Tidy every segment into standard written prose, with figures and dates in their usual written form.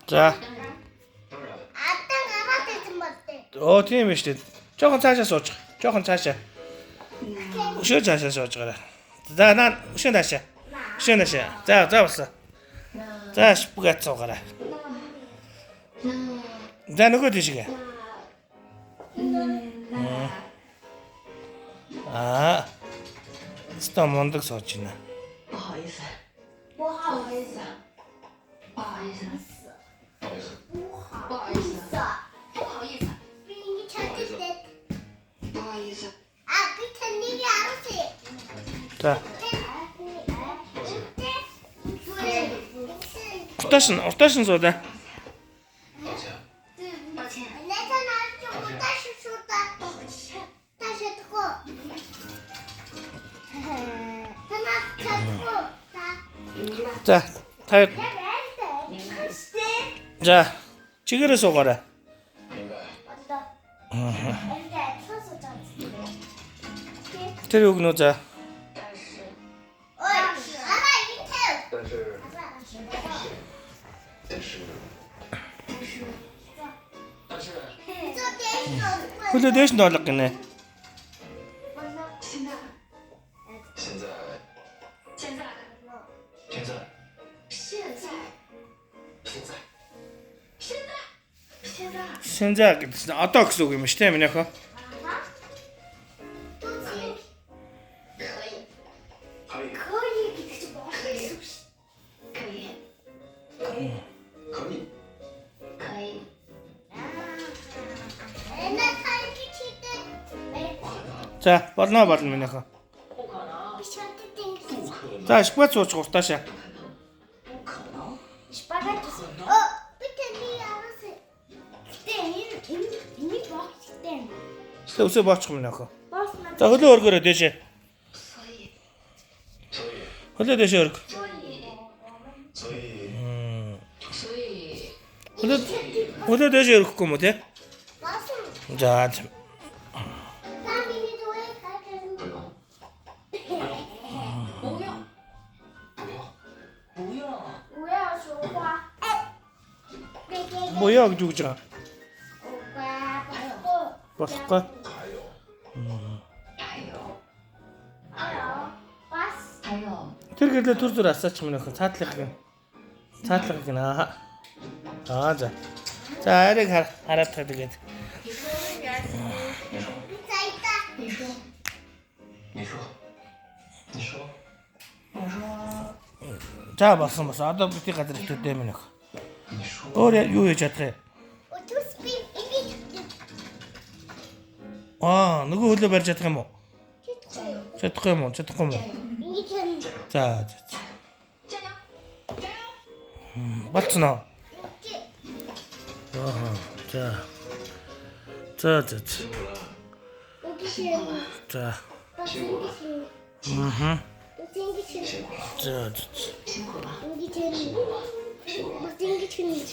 За. Адан гараад ирсэн болтой. Оо тийм биш үү. Жохон цаашаа сууж. Жохон цаашаа. Өшөө цаашаа сууж гараа. За наа өшөө цаашаа. Өшөө цаашаа. За за болсон. За шпугат суугараа. За нөгөө тийшгээ. Аа. Ста мундаг сууж байна. 不好意思，不好不好意思，不好意思，不好不好意思，不好意思， Би ингэж чаддаг. 不好意思， А би таныг авсан. За. Уртааш нь уртааш нь суудаа. 抱歉， За та за чигээрээ суугаарай. Тэр өгнө үү за. 但是但是，但是，但是， Хөлөө дээш нь доолго гинэ. 现在，现在，现在，现在，现在，现在，现在，现在， Сэнза гэсэн одоо гэсэн үг юм шүү дээ миний охин. 可以，可以，可以гэдэг чинь болох гэсэн үг шүү. 可以，可以，可以， Энэ тань читэй. За болно болно миний охин. 不可能， Би чаддаг ингэ. 不可能， За шпугат сууж уртаашаа. 不可能， Шпагат. Оо би таны авсан. Гэтэ энэ энэ энийг боох хэрэгтэй. Тэ өсөө боочих миний охин. Боосноо. За хөлөө өргөөрэй дээшээ. 所以，所以， Хөлөө дээшээ өрг. 所以，所以，所以， Хөлөө хөлөө дээшээ өргөхгүй юм уу те? Боосон. За за. Та миний зүгээр гарсан. 不用，不用，不用，不用，我要说话。 Буяа гэж үгж байгаа. Болохгүй. 还有，还有， Бас 还有， Тэр гэрлээ түр зүр асаач миний охин цаатлах гин. Цаатлах гин аа. Аа за. За ариг хараад та тэгээд. 你说， би зайта. 你说，你说，你说，我说， За болсон болсон. Одоо бити газар ихдээ миний охин. 你说， Өөр юу хийж чадах юм? Өтөс би ингэж Аа нөгөө хөлөө барьж чадах юм уу? Чадахгүй юм уу? Чадахгүй юм уу? ингэж За за. за. 加油，加油！ Болцсон уу? Аа за. За за. за. ингэж За. бас ингэж Мгм. ингэж 辛苦了， За за. 辛苦了， ингэж бас ингэж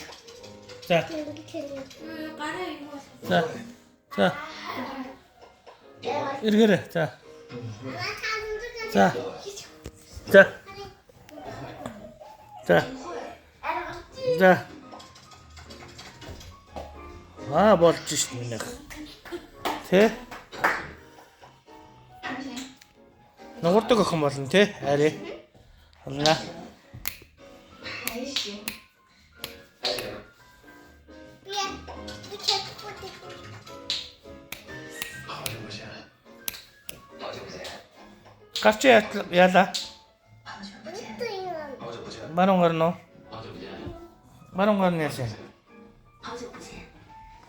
За. ингэж За. За. Эргээрэй. За. За. За. За. За. Аа болж шít минийх. Тэ? 还不行， Нугардаг охин болно тэ? Ари. Болно. 还行， Би би чадахгүй. 好久不见，好久不见， Гарч яалаа. 好久不见，好久不见， Баруун гар нь уу? 好久不见， Баруун гар нь яасан? 好久不见，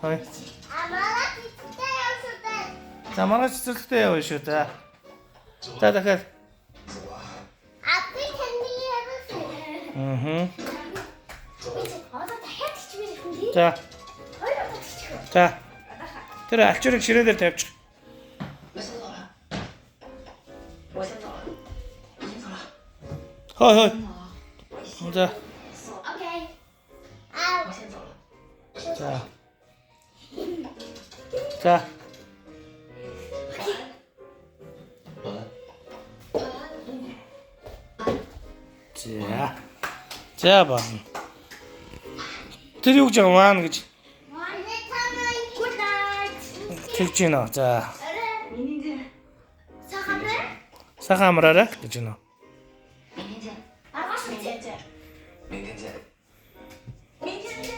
Хой. А манай цэцтэй явсан. За маргааш цэцэрлэгтээ явна шүү. За. За дахиад. А би таны явсан. Аа. Би одоо дахиад чичмээр хүн тий. За. Хоёр удаа чичих. За. Тэр алчуурыг ширээн дээр тавьчих. 我先走了，我先走了，我先走了， Хой хой. 走了， За. Окей. А 我先走了， За. За. 晚安。 За. За байна. Тэр юу гэж байгаа 1 гэж Good night. тэгж гинэ. За. 明天见。 Сайхан амраарай. Сайхан амраарай гэж гинэ. 明天见。 Маргааш 明天见。明天见。明天见。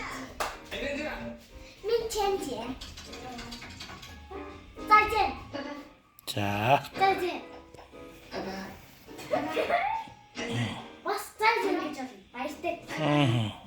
明天见。 明天见. 再见. 拜拜。 За. 再见. 拜拜。 Бас 再见 гэж болно. Баяртай. Мм.